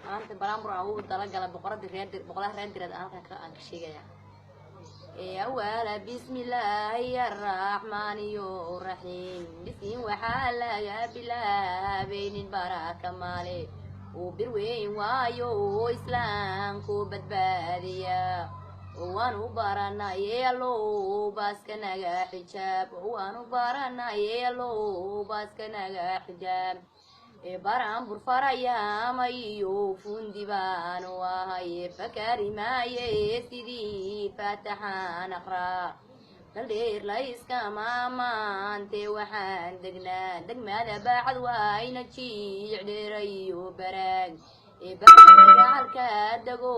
Maanta baraambur aan ugu talagala boqoradii reer boqolaha reer direed aan halkan ka aan ka sheegayaa. Awala bismillaahi arraxmaani raxiim. Bisin waxaa laga bilaabaynin baraka male uu bir weyn waayo islaamku badbaadiya. Waan u baranaye allow baaska naga xijaab, waan u baranaye allow baaska naga xijaab. Baraanbur farayaama iyo fundi baanu ahay, fakari maaye sidii faataxaan aqraa. Daldheer layskama maante, waxaan degnaa degmada Baacad wayna jiic dheerayo baraag gacalka dago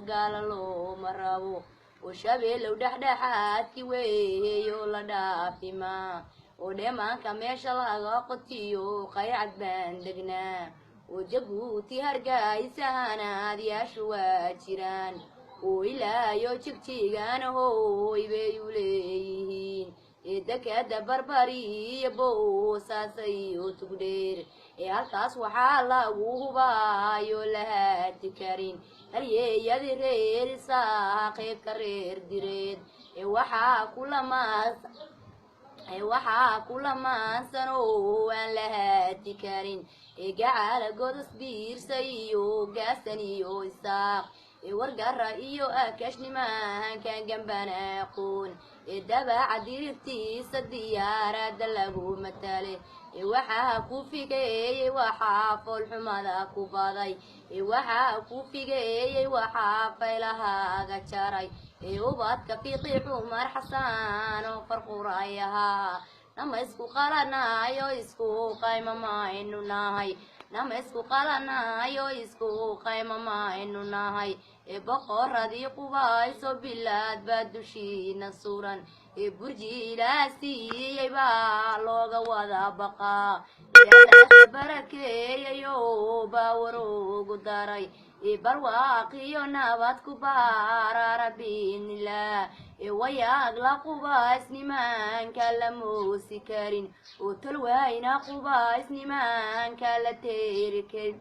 gaala looma rabo oo Shabeelow dhexdhexaadki weeyo la dhaafima oo dheemaanka meesha laga qotiyo Qaycad baan degnaa oo Jabuuti Hargaysa-hanaadyaashu waa jiraan oo ilaayo Jigjigaana hooy bay u leeyihiin. Dekada Barbariyo Boosaasayo Tugdheer ee halkaas waxaa lagu hubaayo lahaati karin halyeeyadii reer Isaaq qaybka reer direed ee waxaa kulamaas ee waxaa kulamaansan oo aan lahaati karin ee Gacala Godos Biirsa iyo Gaasan iyo Isaaq ee Wargara iyo Akashnimaankan gambana aqoon ee Dabaca dirirtiisa diyaarada lagu matale ee waxaa ku figeeyey, waxaa foolxumada ku baday ee waxaa ku figeeyey, waxaa faylahaaga jaray ee ubadka Fiiqi Cumar Xasan oo farquray ahaa. Nama isku qalanayo isku qayma maynu nahay, nama isku qalanayo isku qayma maynu nahay. Ee boqoradii qubayso bilaad baa dushiina suran ee burji ilaa siiyey baa looga wada baqaa. Ee barakeeyayo baa waroogu daray ee barwaaqiyo nabad ku baarara biidnillaah. Ee wayaag la qubays nimanka la moosi karin oo talwayna qubays nimanka la teeri karin.